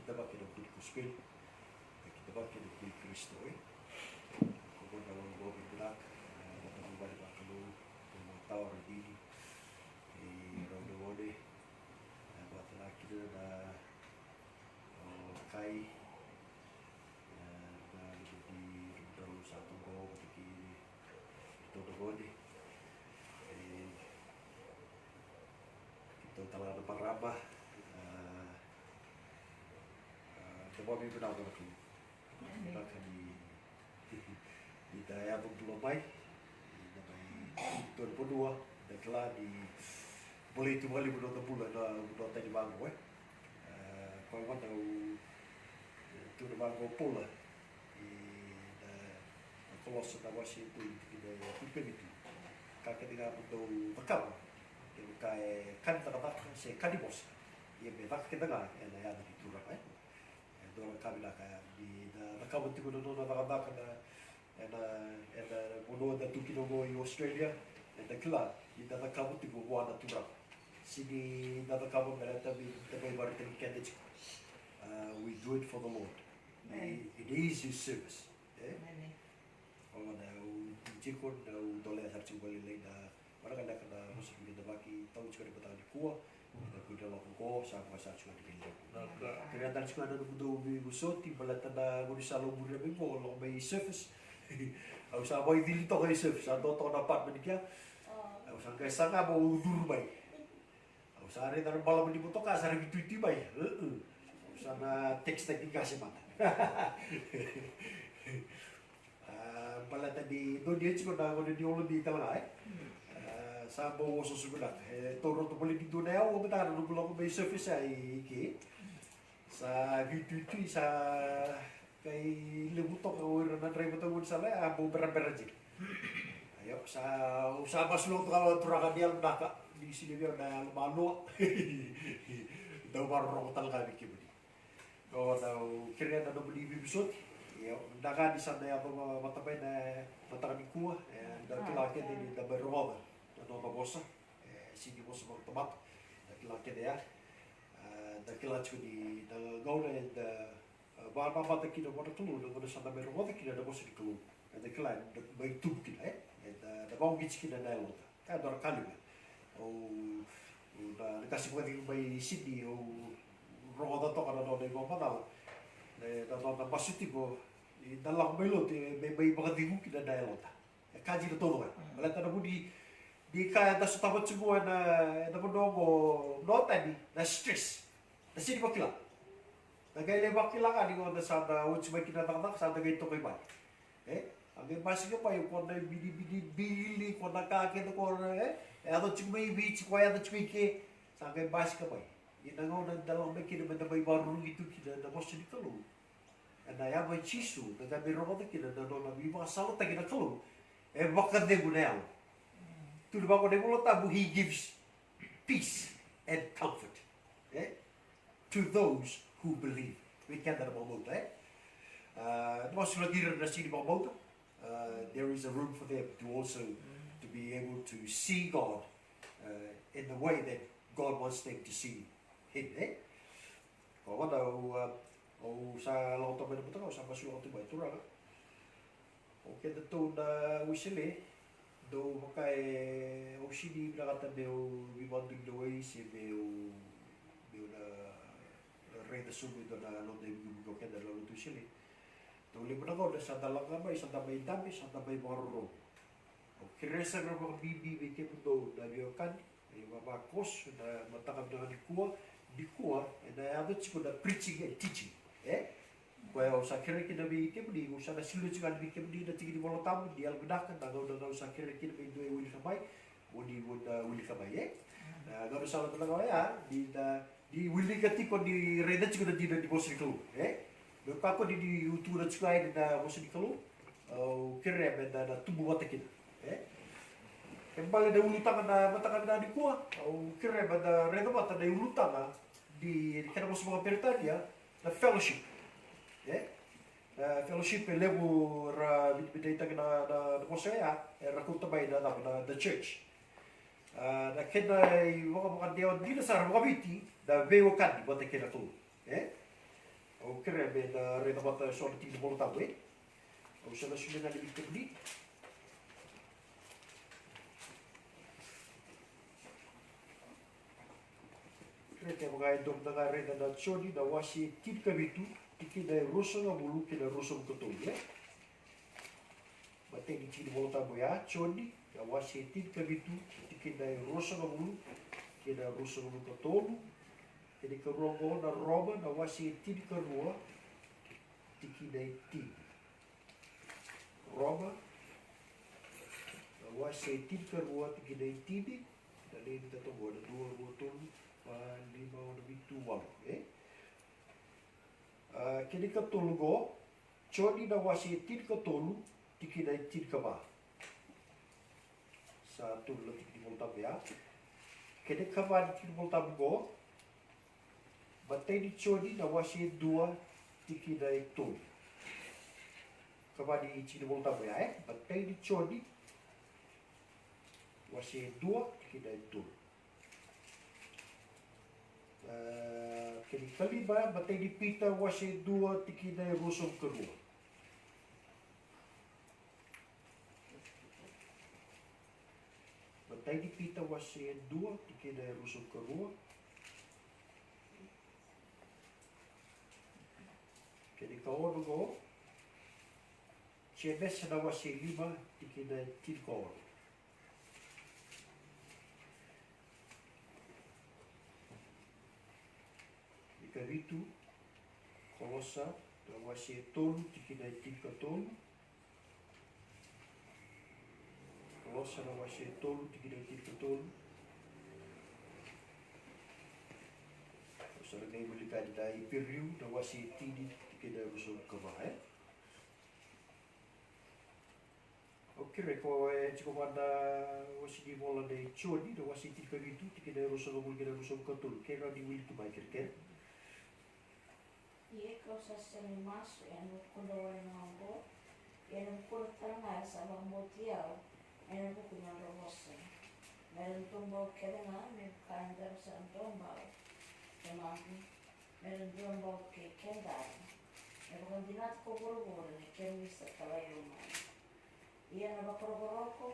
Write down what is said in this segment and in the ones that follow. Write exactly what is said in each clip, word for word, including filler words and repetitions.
Kidavaki na buli kosipeli, na kidavaki na buli Karisito, e. Ko koya na waqawi vinaka, e, na vuvale vakalou, na tawa na dini, e, rau na gone, e, vata na kina na, o, kai, e, na, na, na, na, sa tobo, vata ki, na gone, e, Keitou tale ga na marama, a, a, da vakavinavinaka vua na Kalou. Vinaka ni, ni da yaco bula mai, ni da mai tiko na vanua, da kila ni volai tu vakalevu na noda bula ena vanua tani vaqo, e. A, koya gona au, e, tukuna vaqo o Paula, ena, na Kolosa na wase e tolu tikina e tinikavitu. Ka kece ga mo dou cakava, kevaka e ka ni cakacaka se ka ni vosa, ia me caka kece ga ena yaca ni Turaga, e. E dua na ka vinaka ni da cakava tiko na nona cakacaka na, ena, ena vanua da tu kina qo i Australia, eda kila ni da cakava tiko vua na Turaga. Sega ni da cakava me da mai vakaraitaki keda tiko. Uh, we do it for the Lord. Amen. It, it is his service. E? Amen. Au na, au tiko na, au dolea sara tiko vakalailai na, vaka na ka na vosa ni kidavaki, tau tiko na mataka nikua, na kua ni lako qo, sa vaka sa tiko na kena levu. Na ka. Kena tale tiko na nomudou veivosoti, baleta na gaunisala au muria mai qo, lako mai service. Au sa vakaicili toka i service, sa dua toka na apartment kea. Au sa qai saga mo au curu mai. Au sa raica na balavu ni motoka sa ra veituitui mai. Au sa na text-taki qase mada. A, baleta ni dua ni tiko na gone ni holiday tale ga, e. A, sa bau osooso vinaka. E taura toka voli ni dua na yaua, au vinaka na noqu lako mai service ai ke. Sa veituitui, sa qai levu toka o ira na draiva taucoko ni sala, a bau berabera tiko. Io, sa, au sa masulaka toka vua na Turaga ni yalovinaka, ni sega ni vei au na yalomalua. Dau vakarorogo tale ga vei kemuni. Au na, au kerea na nomuni veivosoti. Io, na ka ni sa na yaco vata mai na mataka nikua, e, da kila kece ni da mai rogoca na nona vosa. E, sega ni vosa vakatamata. Da kila kece ya. A, da kila tiko ni na gauna eda, a, vakanamata kina vua na Kalou, na gauna sa da mai rogoca kina na vosa ni Kalou. Eda kila, eda mai tubu kina, e? Eda, da vakaoqiti kina na yaloda. Ka dua na ka levu. Au, au na, na qase vakacegu mai Sydney, au rogoca toka na nona ivakamacala. Na, na nona masu tiko, ni da lako mai lotu, e, me mai vakacegu kina na yaloda. E ka dina taucoko ya. Mm. Baleta na vu ni, ni ka eda sotava tiko ena, ena vanua oqo, na tani, na stress. Na sega ni vakila. Na qai lai vakila ga ni o da sa na oti mai kina na cakacaka, sa na qai toka i vale. E? A qai basika mai, ko na minimini bili, ko na ka kece ko na, e? E yaco tiko mai Viti, ko yaco tiko i ke, sa qai basika mai. Ia na gauna da lako mai kina me da mai vakarurugi tu kina na vosa ni Kalou. Ena yaco i Jisu, da qai mai rogoca kina na nona veivakasalataki na Kalou. E vakacegu na yalo. Tukuna vaqo na iVola Tabu, he gives peace and comfort, e, to those who believe. Vei keda na vakabauta, e? A, na masulaki ira na sega ni vakabauta. Uh, there is a room for them to also to be able to see God, uh, in the way that God wants them to see him, e? Koya gona au, a, au sa lako toka mai na mataka, au sa masulaka tu mai, Turaga, o kedatou na Wesele, dou vaka e, au sega ni vinakata meu veivakadonui na wai se meu, meu na raica sobu e dua na noda ivukivuki o keda na Lotu Wesele. Dau levu na gauna sa da lako ga mai, sa da mai dabe, sa da mai vakarorogo. Au kerea sara vakabibi vei kemudou na veiwekani, na ivavakoso, na mataka vinaka nikua, nikua, ena yaco tiko na preaching and teaching, e? Koya au sa kerea kina vei kemuni, au sa na solia tiko yani vei kemuni na tiki ni Vola Tabu, ni yalovinaka, na gauna ga au sa kerea kina me dua e wilika mai, mo ni, mo na wilika mai, e? Na gauna sa lako na gauna ya, ni na, ni wilika tiko, ni raica tiko na dina ni vosa ni Kalou, e? Me kakua ni, ni tukuna tiko yani na vosa ni Kalou, au kerea me da na tubu vata kina, e? Kena ibalebale na ulutaga na mataka vinaka nikua, au kerea me da raica vata na iulutaga ni kena vosa vakaperitania, na fellowship, e? Na fellowship e levu era vinakata na, na, na vosa oya, era kauta mai na, na, na the church. A, na kena ivakavakadewa dina sara vakaviti, na veiwekani vata kei na Kalou, e? Au kerea me na raica vata eso na tiki ni Vola Tabu, e? Au sa na solia ga na veitabuni. Kerea kevaka e dua mada ga raica na Joni na wase tinikavitu, tikina e ruasagavulu kei na ruasagavulu ka tolu, e? Matai ni tiki ni Vola Tabu ya, Joni na wase tinikavitu, tikina e ruasagavulu kei na ruasagavulu ka tolu. Kena ikarua oqo na Roma na wase tinikarua, tikina e tini. Roma na wase tinikarua, tikina e tini. Na lei ni tatogo na dua, rua, tolu, va, lima, ono, vitu, walu, e? A, kena ikatolu oqo, Joni na wase tinikatolu, tikina e tinikava. Sa tolu na tiki ni Vola Tabu ya. Kena ikava ni tiki ni Vola Tabu oqo, matai ni Joni na wase dua, tikina e tolu. Ikava ni tiki ni Vola Tabu ya, e? Matai ni Joni wase dua, tikina e tolu. E, kena ikalima, matai ni Pita wase dua, tikina e ruasagavulu ka rua. Matai ni Pita wase dua, tikina e ruasagavulu ka rua. Kena ikaono oqo, Jemesa na wase lima, tikina e tinikaono. Ikavitu, Kolosa na wase tolu, tikina e tinikatolu. Kolosa na wase tolu, tikina e tinikatolu. Kolosa na qai wilika ni na Iperiu na wase tini, tikina e ruasagavulu ka va, e? Au kerea ko e tiko vua na wase ni vola nei Joni na wase tinikavitu, tikina e ruasagavulu kei na ruasagavulu ka tolu. Ke rawa ni wili tu mai, kerekere. Ia kau sa sega ni masu ena vukudra wale ga oqo, ia ena vukudra tale ga era sa vakabauti au ena vuku ni nodra vosa. Me ra dua bau kece ga me vaka edaru sa dua bau, Tamaqu, me ra dua bau kei kedaru, me vakadinata ko vuravura ni kemuni sa talai au mai. Ia na vakarokoroko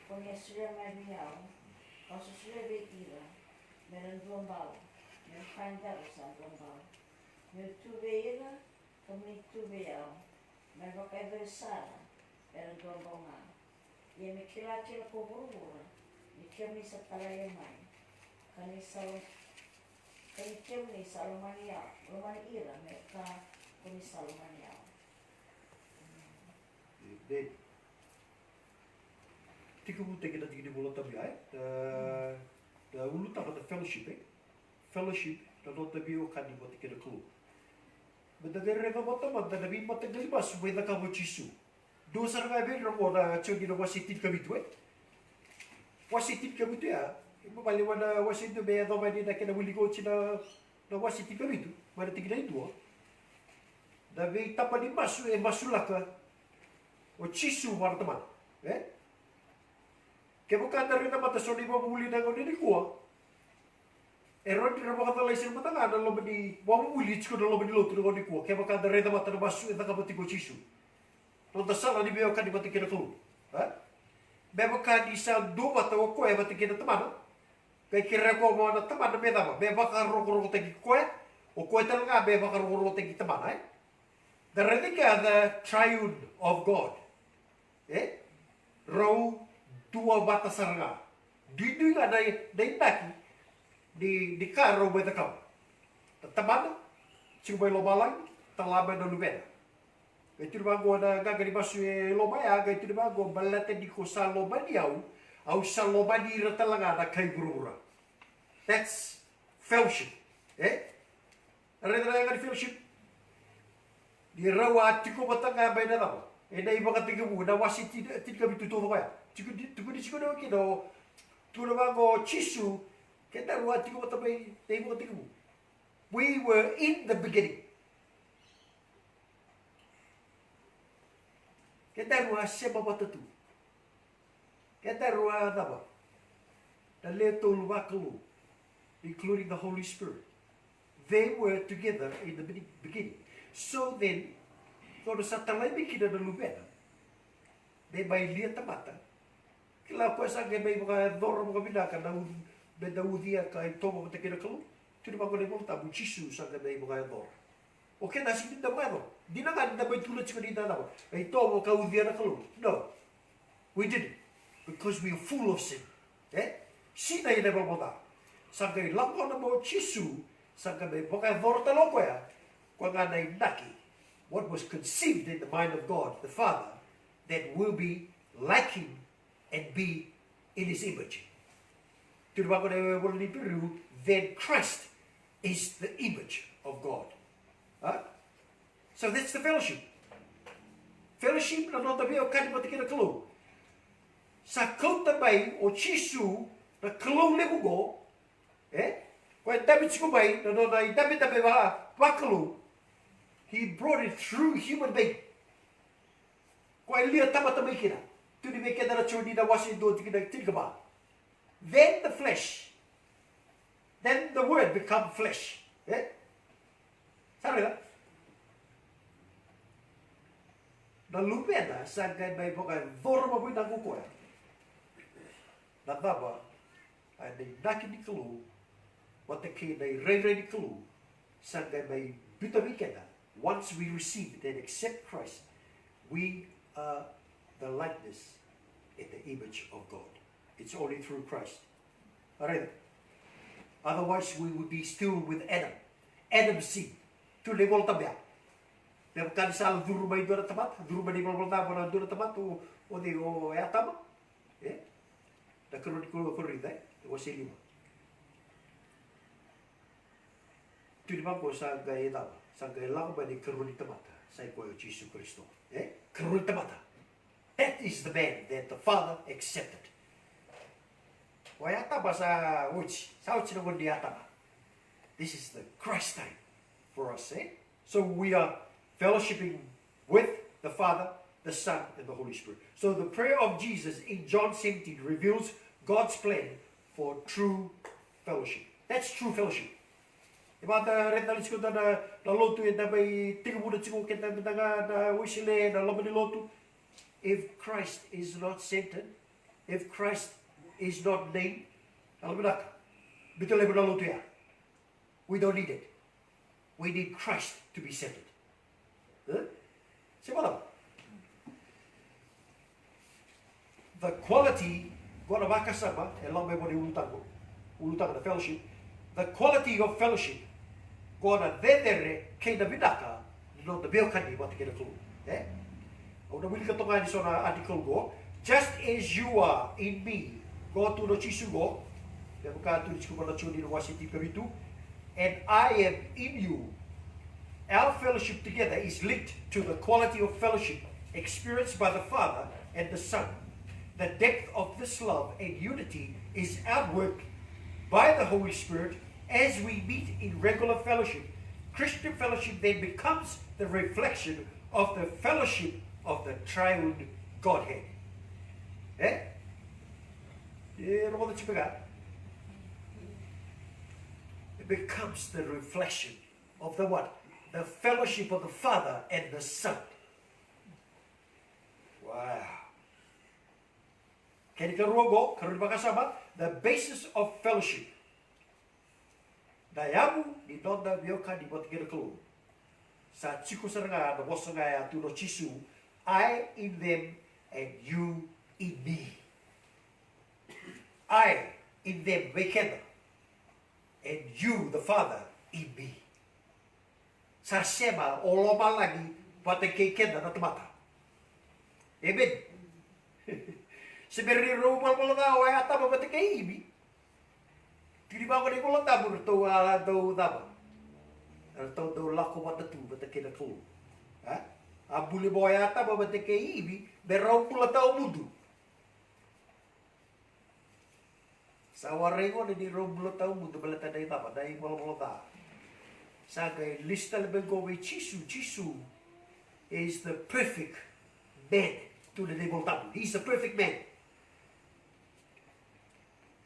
ko ni a solia mai vei au, kau sa solia vei ira, me ra dua bau, me vaka edaru sa dua bau. Meu tu vei ira, kemuni tu vei au, me ra vakayacori sara, me ra dua bau ga. Ia me kila kina ko vuravura ni kemuni sa talai au mai, ka ni sa lo-, ka ni kemuni sa lomani au, lomani ira me vaka ko ni sa lomani au. Amen. Tikivutaki na tiki ni Vola Tabu ya, e? Na, na ulutaga na fellowship, e? Fellowship, na noda veiwekani vata kei na Kalou. Meda qai raica vata mada na veimataqali masu mai cakava o Jisu. Dua sara ga vei ira oqo na Joni na wase tinikavitu, e? Wase tinikavitu ya, e, maliwa na wase dua me yacova yani na kena wiliki oti na, na wase tinikavitu mai na tikina e dua. Na veitaba ni masu e masulaka o Jisu vua na Tamana, e? Kevaka da raica mada so na ivakavuvuli ena gauna nikua, e rawa ni ra vakacalai sara mada ga na loma ni vakavuvuli e tiko ena loma ni lotu ena gauna nikua, kevaka da raica mada na masu e cakava tiko o Jisu. Noda sala ni veiwekani vata kei na Kalou, e? Me vaka ni sa duavata o koya vata kei na Tamana. Qai kerea koya vua na Tamana me cava? Me vakarokorokotaki koya. O koya tale ga me vakarokorokotaki Tamana, e? Da raica kea the triune of God. E? Rau duavata sara ga. Duidui ga na, na inaki ni, ni ka rau mai cakava. Na Tamana, tiko mai lomalagi, tala mai na Luvena. Qai tukuna vaqo na qaqa ni masu e loma ya, qai tukuna vaqo, baleta ni ko sa lomani au, au sa lomani ira tale ga na kai vuravura. That's fellowship. E? Raica na yaga ni fellowship. Ni rau a tiko vata ga mai na cava? Ena ivakatekivu, na wase tini, tinikavitu taucoko ya. Tiko ni, tiko ni tiko na wekina o, tukuna vaqo o Jisu, kedaru a tiko vata mai na ivakatekivu. We were in the beginning. Kedaru a sema vata tu. Kedaru a cava? Na le tolu vakalou, including the Holy Spirit. They were together in the be-, beginning. So then, dou sa talai mai kina na luvena me mai lia tamata. Kila o koya sa qai mai vakayacora vakavinaka na u, me na ucia ka itovo vata kei na Kalou. Tukuna vaqo na iVola Tabu, Jisu sa qai mai vakayacora. O keda sega ni da vakayacora. Dina ga ni da mai tukuna tiko ni da cava, e itovo ka ucia na Kalou. No. We didn't, because we are full of sin. E? Sinai na ivalavala ca. Sa qai lako na mo Jisu, sa qai mai vakayacora tale o koya, koya ga na inaki, what was conceived in the mind of God the Father, that will be like him and be in his image. Tukuna vaqo na ivola ni Iperiu, then Christ is the image of God. A? So that's the fellowship. Fellowship na noda veiwekani vata kei na Kalou. Sa kauta mai o Jisu na Kalou levu qo, e? Koya e dabe tiko mai na nona idabedabe va, vakalou. He brought it through human being. Koya e lia tamata mai kina. Tukuni vei keda na Joni na wase e dua tikina tinikava. Then the flesh, then the word become flesh. E? Sa raica? Na luvena sa qai mai vakayacora vakavinaka o koya. Na cava? A, na inaki ni Kalou vata kei na irairai ni Kalou sa qai mai biuta vei keda. Once we receive it and accept Christ, we are the likeness and the image of God. It's only through Christ. Alright. Otherwise, we would be still with Adam. Adam sin. Tukuna na iVola Tabu ya. Me vaka ni sa curu mai dua na tamata, curu mai na ivalavala ca vua na dua na tamata, o, o cei, o Atama. E? Na ikarua ni Ko-, Korinica, e? Wase lima. Tukuni vaqo sa qai cava? Sa qai lako mai na ikarua ni tamata. Sa i koya o Jisu Karisito. E? Karua ni tamata. That is the man that the Father accepted. O Atama sa oti. Sa oti na gauna ni Atama. This is the Christ time for us, e? So we are fellowshipping with the Father, the Son, and the Holy Spirit. So the prayer of Jesus in John seventeen reveals God's plan for true fellowship. That's true fellowship. E vata, reta tale tiko na, na lotu eda mai tekivuna tiko, keda mada ga na Wesele, na loma ni lotu. If Christ is not centered, if Christ is not named, na loma vinaka. Biuta levu na lotu ya. We don't need it. We need Christ to be centered. E? Se vacava? The quality, qo na vakasama, e lako mai vua na ulutaga, ulutaga na fellowship. The quality of fellowship, qo na cecere kei na vinaka ni noda veiwekani vata kei na Kalou. E? Au na wilika toka yani so na article qo. Just as you are in me. Qo tukuna o Jisu qo. Me vaka tukuna tiko mai na Joni na wase tinikavitu. And I am in you. Our fellowship together is linked to the quality of fellowship experienced by the Father and the Son. The depth of this love and unity is outworked by the Holy Spirit as we meet in regular fellowship. Christian fellowship then becomes the reflection of the fellowship of the triune Godhead. E? E rogoca tiko ga. It becomes the reflection of the what? The fellowship of the Father and the Son. Wow. Kena ikarua qo, karua ni vakasama, the basis of fellowship. Na yavu ni noda veiwekani vata kei na Kalou. Sa tiko sara ga na vosa ga ya tukuna o Jisu, I in them and you in me. I in them, vei keda, and you, the Father, in me. Sa sema o lomalagi vata kei keda na tamata. Amen. Se bera ni rau valavala ca o Atama vata kei Ivi. Tukuni vaqo na iVola Tabu, ratou a dau cava? Ratou dau lako vata tu vata kei na Kalou. A? A buli mai o Atama vata kei Ivi me rau bula tawamudu. Sa warai gona ni rau bula tawamudu baleta na icava? Na ivalavala ca. Sa qai lesu tale mai qo vei Jisu. Jisu is the perfect man. Tukuna na iVola Tabu, he is the perfect man.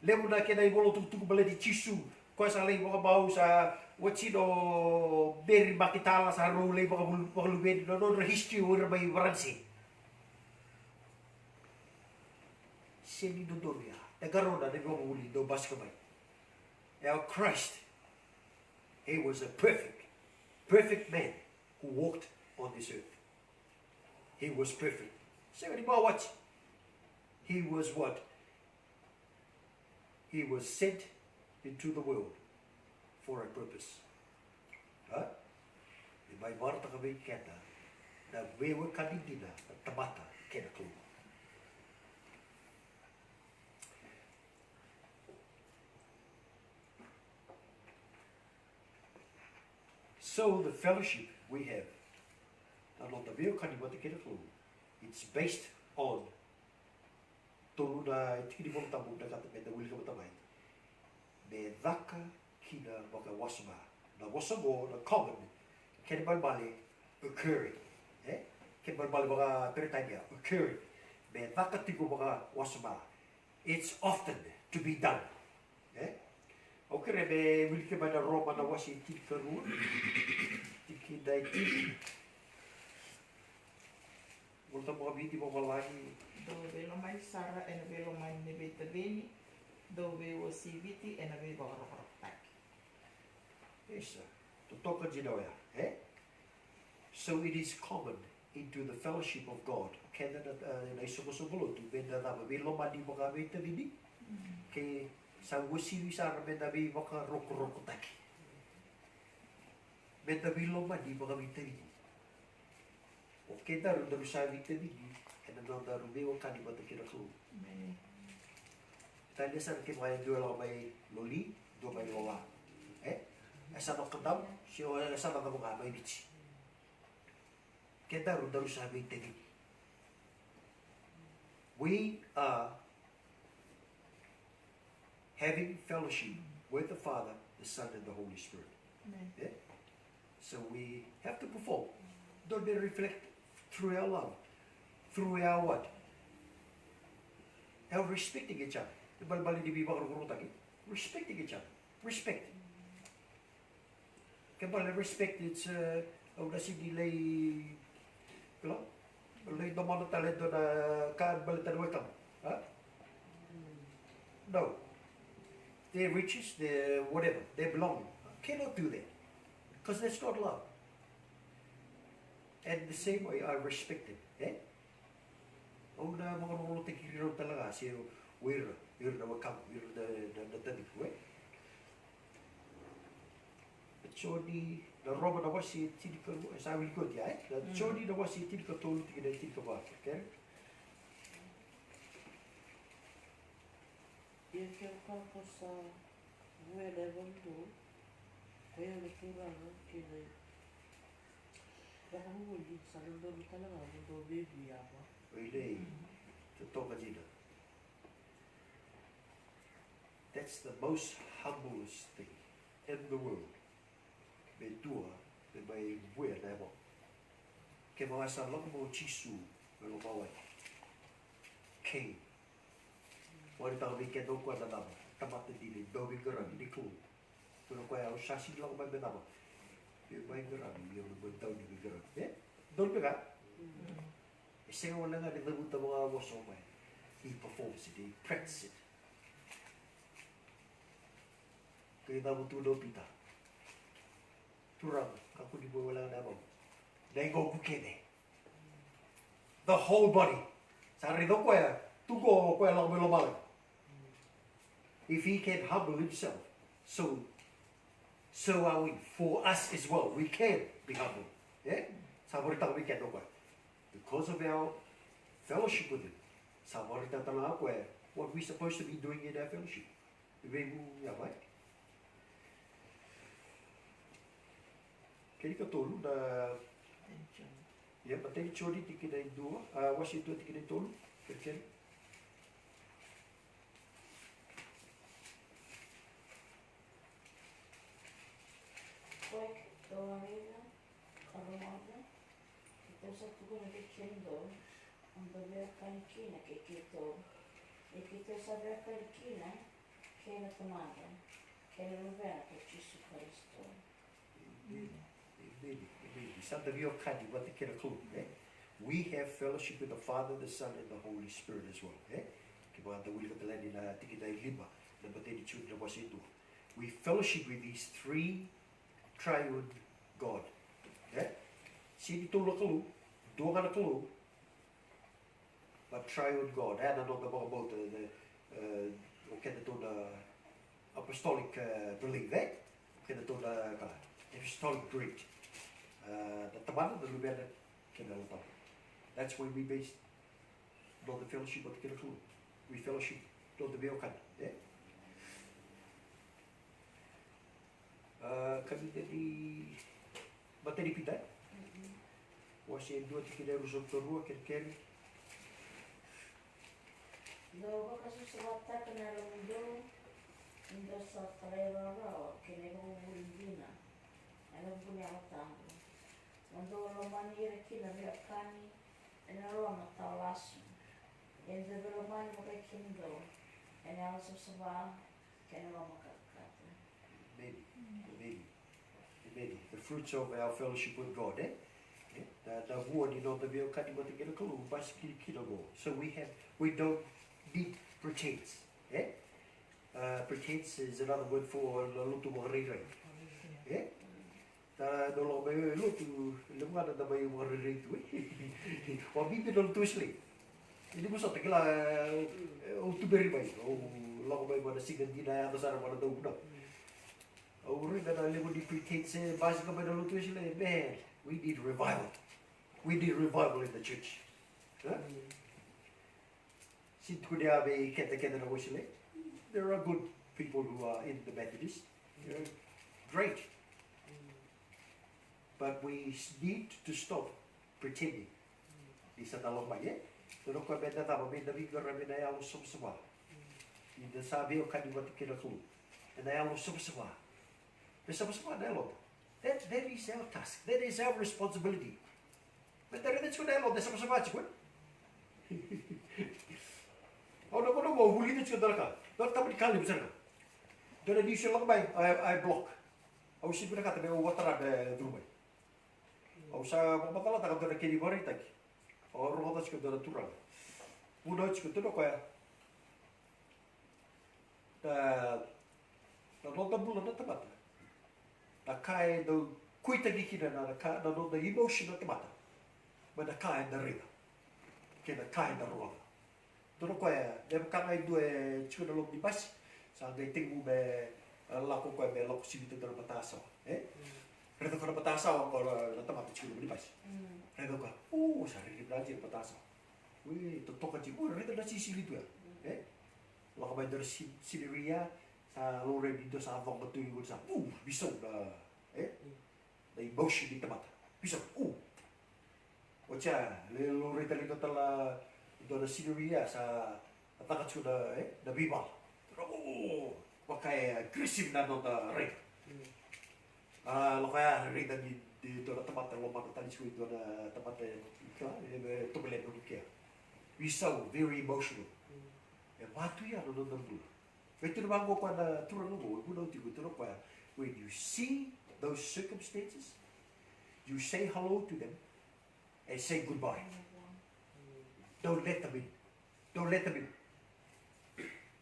Levu na kena ivola tukutuku baleti Jisu. Koya sa lai vakabau, sa Watch it, o Meri Makitala sa rau lai vakavulu-, vakaluveni, na nodra history o ira mai Varanise. Sega ni dodonu ya. E qarauna na ivakavuvuli dau basika mai. Our Christ, he was a perfect, perfect man who walked on this earth. He was perfect. Sega ni ma watch. He was what? He was sent into the world for a purpose. Ha? E mai vakaraitaka vei keda na veiwekani dina na tamata kei na Kalou. So the fellowship we have, na noda veiwekani vata kei na Kalou, it's based on tolu na tiki ni Vola Tabu, na kata me da wilika vata mai. Me caka kina vakawasoma. Na vosa qo na common, kena ibalebale occurring. E? Kena ibalebale vakaperitania, occurring. Me caka tiko vakawasoma. It's often to be done. E? Au kerea me wilika mai na Roma na wase tinikarua, tikina e tini. Vola Tabu vakaViti, vakavalagi. Dou veilomani sara ena veilomani ni veitacini, dou veiuasiviti ena veivakarokorokotaki. Isa, totoka dina oya, e? So it is common into the fellowship of God. Keda na, e, na isoqosoqo lotu, me da cava, veilomani vakaveitacini. Ke sa uasivi sara me da veivakarokorokotaki. Me da veilomani vakaveitacini. O kedaru daru sa veitacini ena nodaru veiwekani vata kei na Kalou. Emeni. Tani e sa na kevaka e dua e lako mai Loli, dua mai Lola. E? E sa na Kadavu, se o e sa na cava ga mai Viti. Kedaru daru sa veitacini. We are having fellowship with the Father, the Son, and the Holy Spirit. Amen. Yeah? So we have to perform. Don't they reflect through our love, through our what? Our respecting each other. Ibalebale ni veivakarokorokotaki. Respecting each other. Respect. Kena ibalebale respect, it's, uh, au na sega ni lai, you know, lai domona tale e dua na ka baleta na wekamu. Ha? No. Their riches, their whatever, their belonging. Cannot do that. Because that's not love. And the same way, I respect them. Eh? Au na vakarokorokotaki rau tale ga se o ira, ira na wekamu, ira na, na, na taciqu, e? Na Joni, na Roma na wase tinikarua, e sa wilika oti ya, e? Na Joni na wase tinikatolu, tikina e tinikava, okay? Ia kevaka ko sa vuya na yavamudou, ko ya na Turaga kei na vakavuvuli, sa dodonu tale ga mo dou veivui yava. Oi nei, totoka dina. That's the most humblest thing in the world. Me dua me mai vuya na yavamudou. Kevaka sa lako mai o Jisu me lomawai, came. Vakaraitaka vei keda o koya na cava? Tamata dina, dauveiqaravi ni Kalou. Tukuna o koya, au sa sega ni lako mai me cava? Me veiqaravi, ia au na mai dauveiqaravi. E? Donu beka? E sega wale ga ni cavuta vakavosa o koya. He performs it, he practices it. Qai cavuta tu o Pita. Turaga, kakua ni vuya wale ga na yavaqu, na yaqona kece. The whole body. Sa raica o koya, tu qo o koya lako mai lomalagi. If he can humble himself, so, so are we. For us as well, we can be humble. E? Sa vakaraitaka vei keda o koya. Because of our fellowship with him. Sa vakaraitaka tale ga o koya what we supposed to be doing in our fellowship. Veivuke mai. Kena ikatolu na, ia, matai ni Joni tikina e dua, a, wase e dua tikina e tolu. Kena, kena. Koi, keitou a raica, ka rogoca, keitou sa tukuna vei kemudou, mo dou veiwekani kina kei keitou, ni keitou sa veiwekani kina kei na Tamada kei na Luvena ko Jisu Karisito. Amen. Amen. Amen. Sa da veiwekani vata kei na Kalou, e? We have fellowship with the Father, the Son, and the Holy Spirit as well, e? Kevaka da wilika tale yani na tikina e lima, na matai ni Joni na wase e dua. We fellowship with these three triune God, e? Sega ni tolu na Kalou, dua ga na Kalou, but triune God, e? Na noda vakabauta, e, o kedatou na apostolic, e, belief, e? O kedatou na, ka, apostolic creed. E, na Tamana, na Luvena, kei na Yalo Tabu. That's why we base noda fellowship vata kei na Kalou. We fellowship, noda veiwekani, e? A, kavida ni matai ni Pita, wase e dua, tikina e ruasagavulu ka rua, kerekere. Dou vakasavasavataka na yalomudou, ni dou sa talairawarawa kei na ivakavuvuli dina, ena vuku ni Yalo Tabu. Mo dou lomani ira kina na veiwekani ena loloma tawa lasu. Ia ni dou veilomani vakai kemudou ena yalosavasava kei na loma katakata. Amen. Amen. Amen. The fruits of our fellowship with God, e? E? Na, na vua ni noda veiwekani vata kei na Kalou, basika kina qo. So we have, we don't need pretense, e? Uh, pretense is another word for na lotu vakarairai, e? Na, na lako mai lotu, levu ga na mai vakarairai tu, e? Au bibi na lotu Wesele. Ni vosota, kila, e, au tuberi mai, au lako mai vua na siga dina, yaco sara vua na dauvunau. Au raica na levu ni pretense e basika mai na lotu Wesele, man, we need revival. We need revival in the church. E? Sega ni tukuni vei keda, keda na Wesele. There are good people who are in the Methodist. They're great. But we s-, need to stop pretending. Ni sa da lako mai, e? Dua na ka me da cava, me da veiqaravi ena yalo savasava. Ni da sa veiwekani vata kei na Kalou ena yalo savasava. Me savasava na yalo. That, that is our task. That is our responsibility. Me da raica tiko na yalo, da savasava tiko, e? Au na, au na, au vulica tiko dua na ka. Dua na taba ni ka levu sara ga. Dua na news e lako mai, I, I block. Au sega ni vinakata me au watch, me curu mai. Au sa vakamacalataka dua na kena ivakaraitaki. Au rogoca tiko dua na turaga. Vunau tiko, tukuna o koya, na, na noda bula na tamata, na ka e dau kuitaki kina na, na ka, na noda emotion na tamata mai na ka eda raica kei na ka eda rogoca. Tukuna o koya, me vaka ga e dua e tiko ena loma ni basi, sa qai tekivu me, e, lako o koya me lako sivita e dua na matasawa, e? Raica o koya na matasawa, o koya na tamata tiko ena loma ni basi. Raica o koya, o, sa rairai vinaka tiko na matasawa. Oi, totoka tiko, o, raica na sisili tu ya, e? Lako mai e dua na si-, scenery ya, sa laurai ni dua sa coqa tu, o sa, u, veisau na, e? Na emotion ni tamata. Veisau, u. Oti ya, lai laurai tale e dua tale, e dua na scenery ya, sa caka tiko na, e, na veivala. O, vaka e aggressive na noda raica. A, lako ya, raica ni, ni dua na tamata lomana tale tiko e dua na tamata, e, e, e tovolea na nona kea. Veisau, very emotional. E vaka tu ya na noda bula. E tukuna vaqo o koya na turaga qo, e vunau tiko, e tukuna o koya, when you see those circumstances, you say hello to them and say goodbye. Don't let them in. Don't let them in.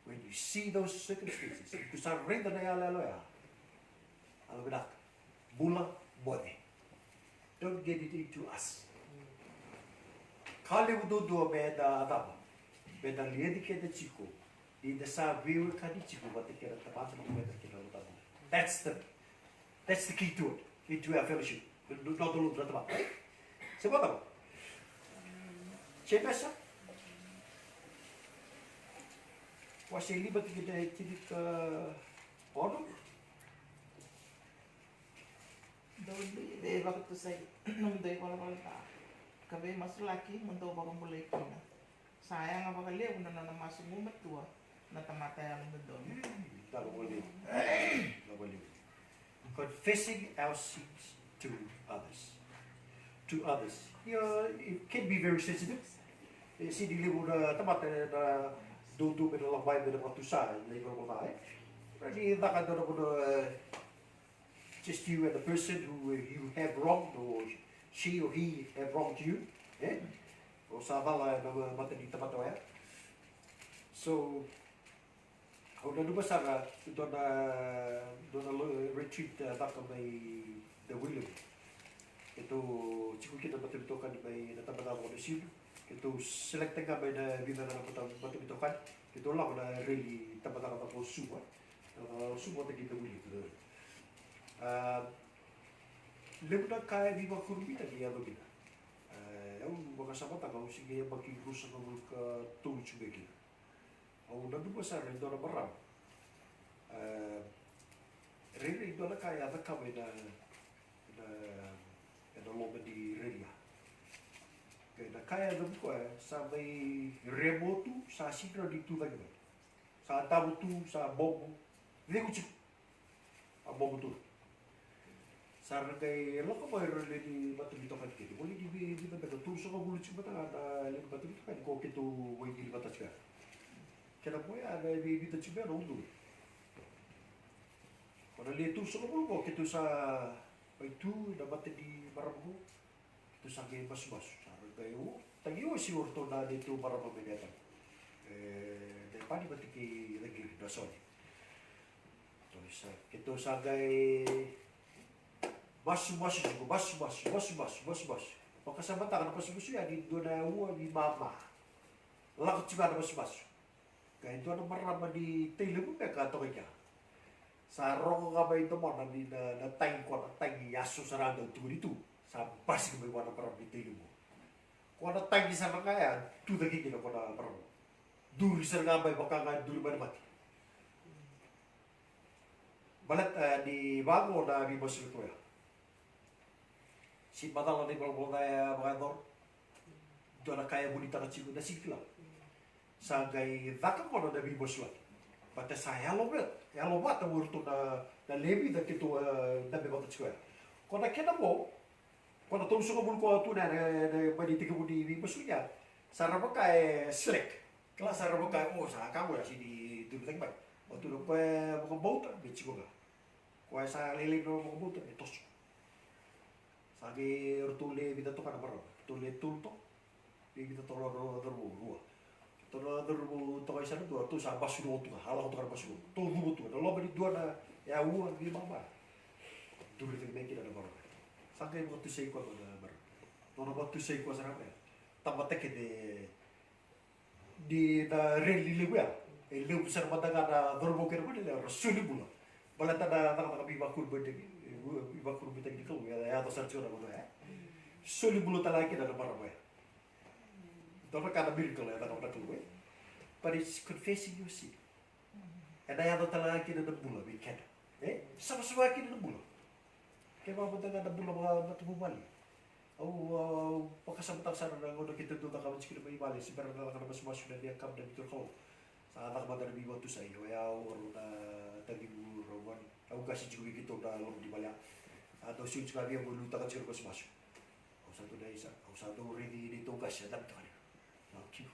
When you see those circumstances, ni ko sa raica na iyaloyalo ya, yalovinaka, bula, moce. Don't get it into us. Ka levu duadua me da cava, me da liaci keda tiko ni da sa veiwekani tiko vata kei na Tamada, vata kei na Yalo Tabu. That's the, that's the key to it, into our fellowship. Noda lotu na Tamada, e? Se vata. Jemesa, wase lima, tikina e tinikaono. Dou veivakatusai nomudou ivalavala ca, ka veimasulaki mo dou vakabulai kina. Sa yaga vakalevu na nona masu gumatua na tamata yalododonu. Talo vakalevu. Talo vakalevu. Confessing our sins to others. To others. Yeah, it can be very sensitive. E sega ni levu na tamata na dodonu me na lako mai me na vakatusa na ivalavala ca, e? Ni caka dua na vanua, e, Just you and the person who you have wronged, or she or he have wronged you, e? O sa cala ena mata ni tamata oya. So, au nanuma sara e dua na, dua na retreat, e, caka mai Navuilevu. Keitou tiko kina na mataveitokani mai na tabacakacaka o Nasinu. Keitou select ga mai na vica na mata, mataveitokani. Keitou lako na rally tabacakacaka o Suva. Na Suva vata kei Navuilevu. A, levu na ka e veivakurabuitaki e yaco kina. A, au vakasamataka au se qai yabaki ruasagavulu ka tolu tiko ga kina. Au nanuma sara e dua na marama. A, rairai dua na ka e a cakava ena, ena, ena loma ni rally ya. Kei na ka e a cavuta o koya, sa mai remo tu, sa sega ni tu cake mai. Sa davo tu, sa bobo. Cegu tiko. A bobo tu. Sa ra qai lako mai ira na lewe ni mataveitokani kece. Voli ni vei, vica beka, tolusagavulu tiko beka na lewe ni mataveitokani ko keitou vakaigiri vata tiko ya. Kena boya na vei vica tiko beka na udolu. Ko na lewe tolusagavulu ko keitou sa mai tu na mata ni marama ko. Keitou sa qai masumasu, sa ra qai u, tagi osi o ratou na neitou marama mai na yatani. E, na Epani vata kei Cagiri na Sone. Keitou sa, keitou sa qai masumasu tiko, masumasu, masumasu, masumasu, masumasu. Vakasamataka na masumasu ya ni dua na aua ni mama. Lako tiko ga na masumasu. Qai dua na marama ni Tailevu beka toka i kea. Sa rogo ga mai domona ni na, na tagi, ko na tagi yaso sara ga dau tukuni tu. Sa basika mai vua na marama ni Tailevu. Ko na tagi sara ga ya, tu cake kina ko na marama. Duri sara ga mai vaka ga duri mai na mate. Baleta, e, ni vaqo na veimasulaki oya. Se macala na ivalavala ca e vakayacora. Dua na ka e vunitaka tiko na sega ni kila. Sa qai caka gona na veimasulaki. Baleta sa yalo vata, yalo vata o iratou na, na lewe vica keitou, e, dabe vata tiko ya. Ko na kena vo, ko na tolusagavulu ko a tu na, na, na, mai na itekivu ni veimasulaki ya. Sa ra vaka e slack. Kila sa ra vaka e, o, sa ka qo ya sega ni duri cake mai. O tu na koya e vakabauta me tiko ga. Koya sa lailai na vakabauta me toso. Sa qai ratou lewe vica toka na marama. Ratou lewe tolu toka. Lewe vica toka na cauravou, rua. Ratou na cauravou toka i sa na dua, ratou sa basu loa tu ga, a lako toka na basu loa. Ratou cuva tu ga, na loma ni dua na, e, aua ni mama. Duri cake mai kina na marama. Sa qai vakatusai koya na marama. Nona vakatusai koya sara mai. Tamata kece ni na rally levu ya. E levu sara mada ga na cauravou kei na goneyalewa era soli bula. Baleta na cakacaka veivakurabuitaki, veivakurabuitaki ni Kalou, e yaco sara tiko na gauna ya. Soli bula tale ga kina na marama ya. Dua na ka na miracle e cakava na Kalou, e. But it's confessing your sin. Ena yaco tale ga kina na bula vei keda. E? Savasava kina na bula. Kevaka mada ga na bula vakamatavuvale. Au, au vakasamataka sara na gauna keitou dau cakava tiko kina mai vale, se bera na caka na masumasu na via kam na vitu na Kalou. Sa caka mada na veivakatusai, o yau, o rau na taciqu, rau gone. Au qase tiko vei keitou na loma ni vale ya. Sa dau sega tiko ga via meu liutaka tiko na masumasu. Au sa dau na isa, au sa dau raici neitou qase, a dabe toka ni. Au kiko.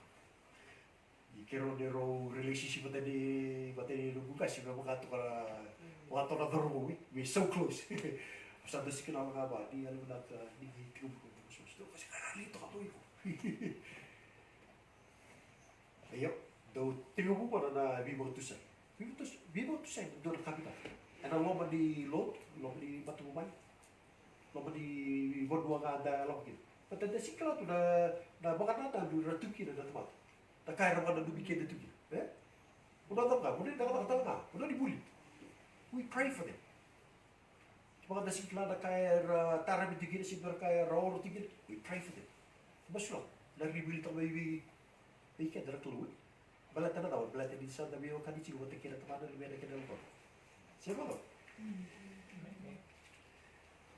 Ni keirau, ni rau relationship vata ni, vata ni noqu qase, me vaka toka na, vaka toka na cauravou, we so close. Au sa dau sikina vaka va, ni yalovinaka, ni tiko vaka, so, so, so, so, so, toka vaka. Io, dau tekivu vua na veivakatusai. Veivakatusai, veivakatusai, dua na ka vinaka. Ena loma ni lotu, loma ni matavuvale. Loma ni vanua ga da lako kina. Baleta da sega ni kila tu na, na vakanananu era tu kina na tamata. Na ka era vakananumi keda tu kina. E? Vanua cava ga, vanua ni cakacaka tale ga, vanua ni vuli. We pray for them. Kevaka da sega ni kila na ka era taravi tu kina, se na ka era oro tu kina. We pray for them. Masulaka. Na ri vili tale mai vei, vei keda na Kalou. Baleta na cava, baleta ni sa da veiwekani tiko vata kei na Tamana, Luvena kei na Yalo Tabu. Se vaka?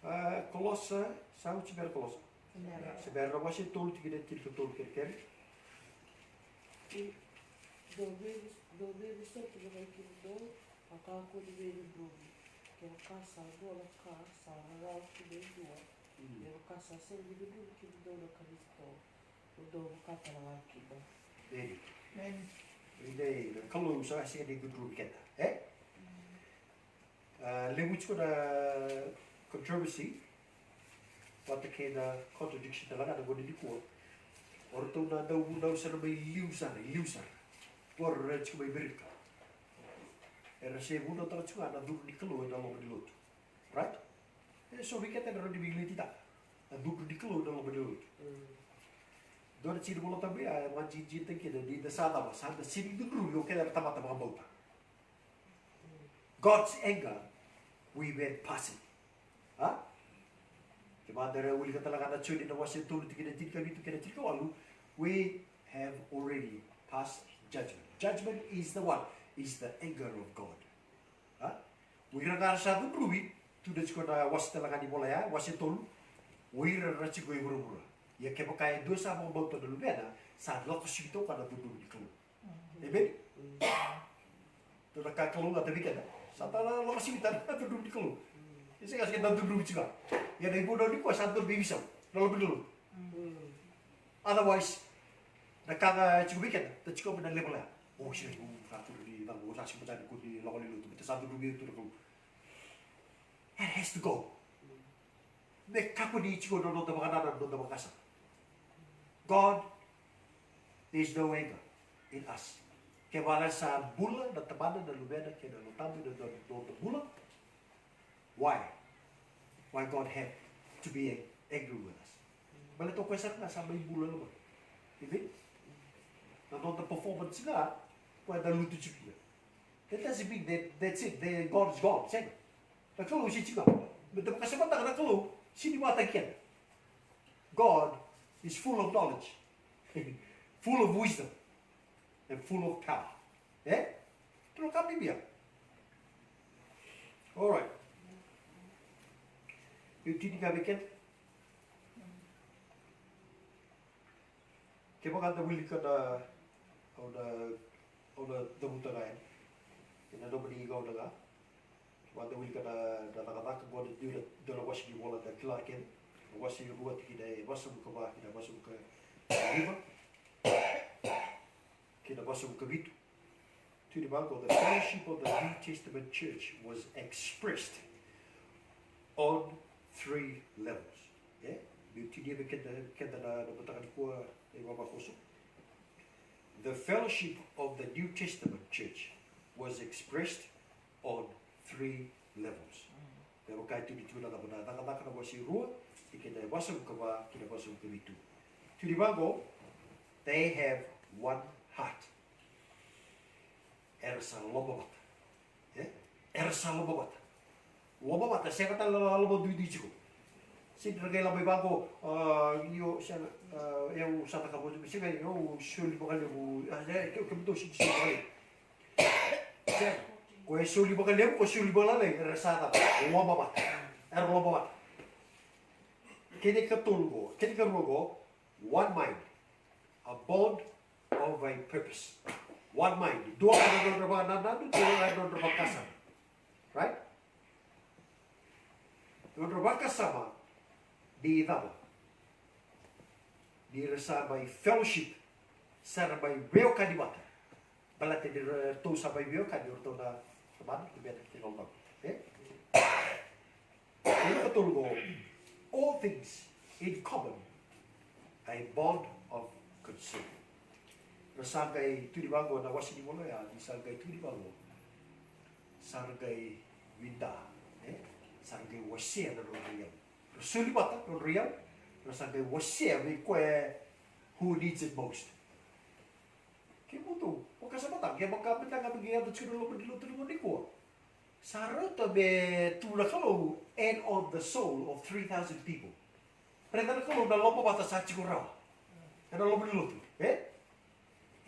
A, Kolosa, sa oti bera Kolosa. Bera. Se bera na wase tolu tikina e tinikatolu kei na kena. Dou vei, dou veivosoti vata kei kemudou, a kakua ni veicudruvi. Kevaka sa dua na ka sa rarawa kina e dua, mm, kevaka sa sega ni cudruvi kemudou na Karisito, dou vaka tale ga kina. Amen. Amen. Amen. Na Kalou sa sega ni cudruvi keda, e? A, levu tiko na controversy vata kei na contradiction tale ga na gauna nikua. O ratou na dauvunau sa na mai liu sara, liu sara. Qori era tiko mai Amerika. Era se vunautaka tiko ga na cudru ni Kalou ena loma ni lotu. Right? E so vei keda na rawa ni veiletitaka na cudru ni Kalou ena loma ni lotu. Dua na tiki ni Vola Tabu ya e vakajijitaki kina ni da sa cava, sa da sega ni cudruvi o keda na tamata vakabauta. God's anger, we went passing. A? Kevaka da wilika tale ga na Joni na wase tolu tikina tinikavitu kei na tinikawalu, we have already passed judgment. Judgment is the what? Is the anger of God. A? O ira ga ra sa cudruvi, tukuna tiko na wase tale ga ni vola ya, wase tolu, o ira ra tiko e vuravura. Ia kevaka e dua sa vakabauta na Luvena, sa lako sivita o koya na cudruvi ni Kalou. Amen? Dua na ka Kalou na tavi keda. Sa ta na lako sivita na cudruvi ni Kalou. E sega, sega na cudruvi tiko. Ia na ivunau nikua sa dua veivisau na loma ni lotu. Otherwise, na ka ga tiko vei keda, da tiko mai na level ya. O, sega, o, sa cudruvi, o sa sivita ni kua ni lako ni lotu, baleta sa cudruvi tu na Kalou. That has to go. Me kakua ni tiko na noda vakanananu, noda vakasama. God, there is no anger in us. Kevaka sa bula na Tamana, na Luvena kei na Yalo Tabu ena noda bula, why? Why God have to be angry with us? Baleta o koya sara ga sa mai bula e lomana. Amen? Na noda performance ga, koya eda lutu tiko kina. That doesn't mean that that's it, that God is gone. Sega. Na Kalou sega ni tiko ga. Me da vakasamataka na Kalou, sega ni vakataki keda. God is full of knowledge, full of wisdom, and full of power. E? Tukuna ka bibi ya. All right. Meu tini ga vei keda. Kevaka da wilika na, au na, au na cavuta ga yani ena nomuni gauna ga. Kevaka da wilika na, na Cakacaka qo, na dua, dua na wase ni vola da kila kece. Na wase e rua tikina e vasagavulu ka va kei na vasagavulu ka lima kei na vasagavulu ka vitu. Tukuni vaqo, the fellowship of the New Testament church was expressed on three levels. E? Meu tinia vei keda, keda na, na mataka nikua na ivavakoso. The fellowship of the New Testament church was expressed on three levels. Me vaka e tukuni tu na cava, na Cakacaka na wase e rua, tikina e vasagavulu ka va kei na vasagavulu ka vitu. Tukuni vaqo, they have one heart. Era sa lomavata. E? Era sa lomavata. Lomavata, sega tale na loma duidui tiko. Sega ni ra qai lako mai vaqo, a, io, sega, a, au sa cakava, sega, au soli vakalevu, a, e, ke, kemudou sega ni soli vakalevu. Sega. Ko e soli vakalevu, ko soli vakalalai, era sa cava, lomavata. Era lomavata. Kena ikatolu qo, kena ikarua qo, one mind, a bond of a purpose. One mind. Dua ga na nodra vakanananu, dua ga na nodra vakasama. Right? Nodra vakasama ni cava? Ni ra sa mai fellowship, sa ra mai veiwekani vata. Baleta ni ratou sa mai veiwekani, o ratou na Tamana, Luvena kei na Yalo Tabu. E? Kena ikatolu qo, all things in common, a bond of concern. Ra sa qai tukuni vaqo na wase ni vola ya, ni sa qai tukuni vaqo. Sa ra qai vinaka, e? Sa ra qai wasea na nodra iyau. Ra soli vata na nodra iyau, ra sa qai wasea vei koya who needs it most. Kemudou vakasamataka, kevaka meda ga qai yaco tiko na loma ni lotu nikua. Sa rauta me tu na Kalou and on the soul of three thousand people. Raica na Kalou na lomavata sa tiko rawa ena loma ni lotu, e?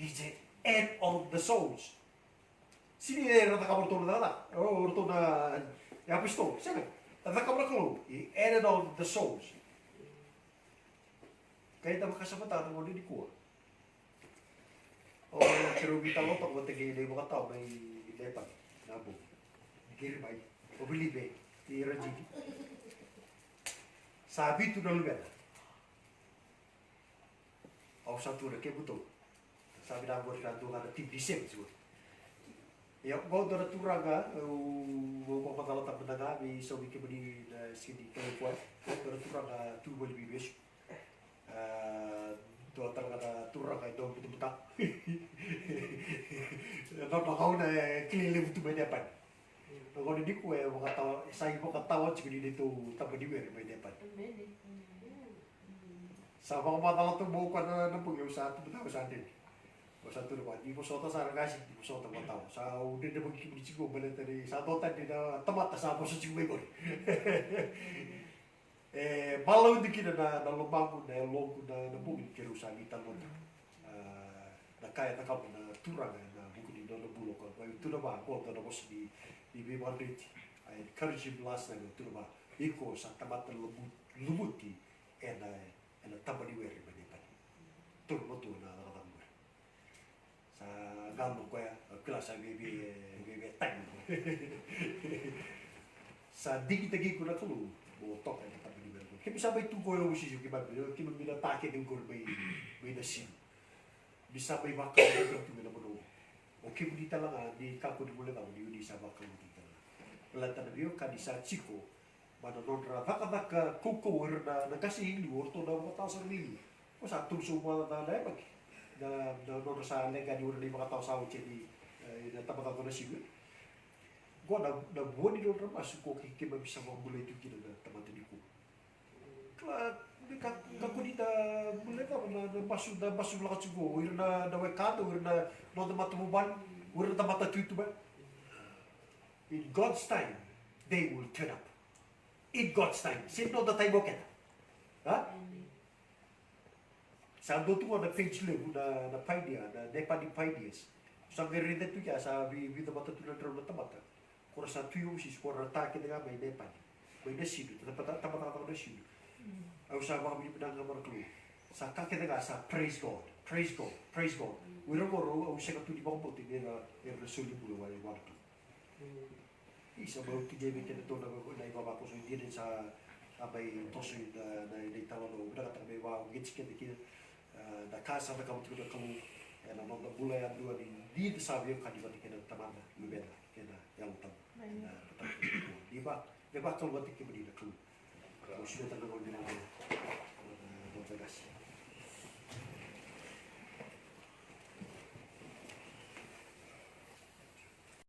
He said, and on the souls. Sega ni era cakava o ratou na cakacaka, o ratou na apositolo, sega. A cakava na Kalou, he added on the souls. Qai da vakasamataka na gauna nikua. O keirau veitalanoataka vata kei na ivakatawa mai Lepani, na bogi. Qiri mai, o Vilive, i Rajini. Sa vitu na luvena. Au sa tukuna, kemudou, sa vinaka qori, sa dua ga na team ni sevens qori. Ia, qo dua na turaga, au, au vakamacala taba mada ga vei sau vei kemuni na sega ni kila koya. Qo dua na turaga tu vale ni veivesu. A, dua tale ga na turaga e dau butabutaka. Na nona gauna e kilai levu tu mai Nepani. Na gauna nikua e vakatawa, e sa ivakatawa tiko ni neitou taba ni were mai Nepani. Sa vakamacala tu mai o koya na, na bogi, au sa tubu tale, au sa dede. Au sa tukuna vua, ni vosota sara qase, ni vosota vua tawa. Sa au dredrevaki kemuni tiko baleta ni sa dua tani na tamata sa vosa tiko mai qori. E, malauti kina na, na lomaqu, na yaloqu, na, na bogi ni keirau sa veitalanoa. A, na ka e cakava na turaga ena vuku ni nona bula o koya. Au tukuna vua, qo dua na vosa ni, ni veivakadreti. I encourage him last night, au tukuna vua, iko sa tamata luvu-, luvuti ena, ena taba ni were mai Nepani. Taura matua na cakacaka qori. Sa galo o koya, au kila sa vei, vei, vei, vei tagi. Sa digitaki iko na Kalou mo toka ena taba ni were. Keimami sa mai tu qo, au sisi, keimami, keimami na ta kece qori mai, mai na siga. Ni sa mai vakalou tu mai na vanua. O kemuni tale ga ni kakua ni guilecava ni o ni sa vakalou tu tale ga. Baleta na veiwekani sa tiko, mai na nodra cakacaka kaukauwa o ira na, na qase i liu, o ratou na vakatawa sara mai liu. Ko sa tolusagavulu na, na yabaki na, na nodra sa leqa ni o ira na ivakatawa sa oti yani, e, na tabacakacaka na siga. Qo na, na vua ni nodra masu ko ke-, keimami sa vakabulai tu kina na tamata nikua. Kila, me ka, kakua ni da guilecava na, na masu, na masu lako tiko o ira na, na wekada, o ira na noda matavuvale, o ira na tamata tu i tuba. In God's time, they will turn up. In God's time. Sega ni noda time o keda. A? Sa dua tu qo na page levu na, na pioneer, na Nepali pioneers. Sa qai raica tu ya sa vi-, vica vata tu na drau na tamata. Ko ra sa tu i overseas, ko ra ta kece ga mai Nepali. Mai na sinu, ta-, ta-, ta-, tamata na sinu. Au sa vakavinavinaka ga vua na Kalou. Sa ka kece ga sa praise God, praise God, praise God. O ira qori au sega tu ni vakabauta ni ra, era na soli bula vua na Kalou. Isa, mai oti vei keda tou na, na ivavakoso, e dina ni sa, sa mai toso na, na, na italanoa, vinakata me vakauqeti keda kina, e, na ka sa cakava tiko na Kalou ena noda bula yadua ni, ni da sa veiwekani vata kei na Tamada, Luvena kei na Yalo Tabu. Emeni. Ena mataka nikua. Ni va, me vakalougatataki kemuni na Kalou. Au sega tale ga ni